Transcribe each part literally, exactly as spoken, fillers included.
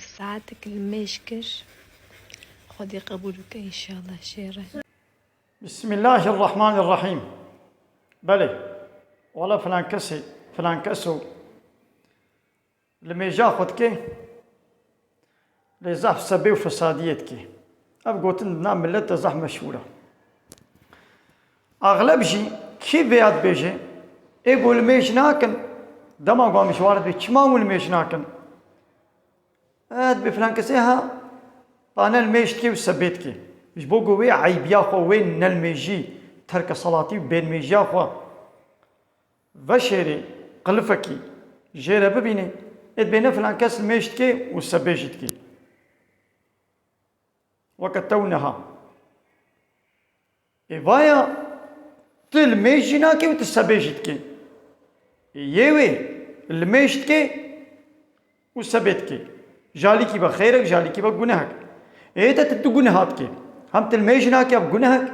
Saetek li mêj kir. Xwedê qebûl bike înşallah şêre. Bismillahirrahmanirrahîm. Belê. Wala filan kesê, filan keso li mêja xwe dike, lê zehf sebê û fesadiyê dike. Ev gotin di nav milet de zehf meşhûr e. Axleb jî kî vêya dibêje, ê ku li mêj nakin, dema ku em ji wan re dibê, çima hûn li mêj nakin? E, dibê filan kesê ha, pane li mêj dike û sebê dike. Ji bo ku wê eybiya xwe, wê nelmêjî, terke salatî û bênmêjiya xwe veşêrê, qilifekî jê re bibîne, ê dibê ne filan kes li mêj dike û sebê jî dike. Weke tew niha. Ê vaya, tu li mêj jî nakê û tu sebê jî dikê. Ê yê wê li mêj dikê û sebê dikê. Jalîkî be xêrek, jalîkî be gunehek. Ê te tu du guneha dikê. Hem tu li mêj jî nakê, ev gunehek.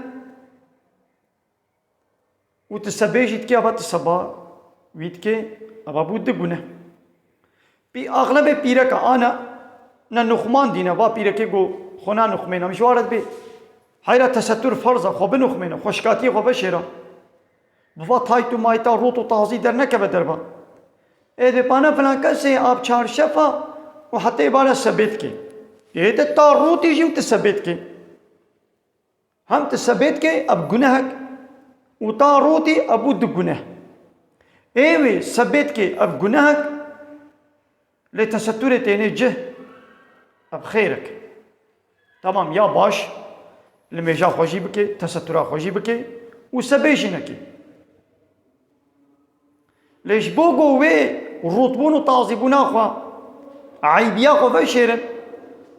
Û tu sebê jî dikê, ava tu seba wî dikê, ava bû du gune. Pî axlebê pîreka ana ne nuxmandîne, va pîrekê go xwe nanixmêne. Em ji wa re dibê, heyra tesetur ferz e, xwe binixmêne, xweşkatiyê xwe veşêre. Bi va tayt û mayta rût û tazî dernekeve derva. Ê dê pane filan kesê ab çarşefa û heta êbare sebê dikê. Ê de ta rûtî jî û tu sebê dikê. Hem tu sebê dikê, ev gunehek û ta rûtî ev bû du guneh. Ê wê sebê dikê, ev gunehek, lê teseturê tênê cih, ev xêrek. Tamam, ya baş, li mêja xwe jî bikê, tesetura xwe jî bikê û sebê jî nekê. Lê ji bo ku wê rûtbûn û tazîbûna xwe, eybiya xwe veşêrin,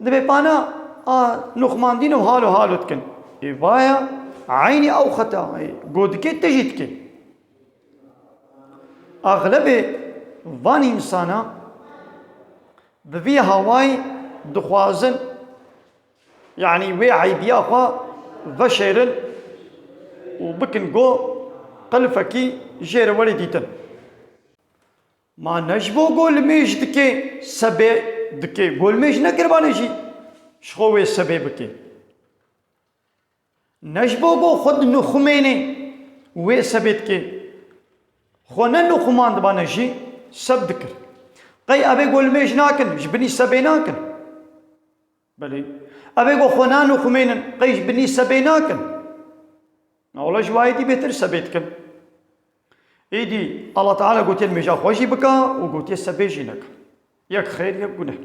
dibê pana a nuxmandîn û halo halo dikin. Ê vaya eynî ew xeta, ê, ku dikê tu jî dikê. Axlebê van însana bi vî hawayî dixwazin, yanî wê eybiya xwe veşêrin û bikin go qilifekî jê re were dîtin. Ma ne ji bo go li mêj dikê, sebê dikê. Go li mêj nekiribane jî ji xwe wê sebê bikê. Ne ji bo go xwe dinixumênê wê sebê dikê. Xwe ne nixumandibane jî seb dikir. Qey evê go li mêj nakin, ji binî sebê nakin. Belê. Evê ku xwe nanixumênin, qey ji binî sebê nakin. Na wela ji wayê dî bêtir sebê dikin. Êdî Allah Teala gotiye mêja xwe jî bika û gotiye sebê jî neka. Yek xêr, yek guneh.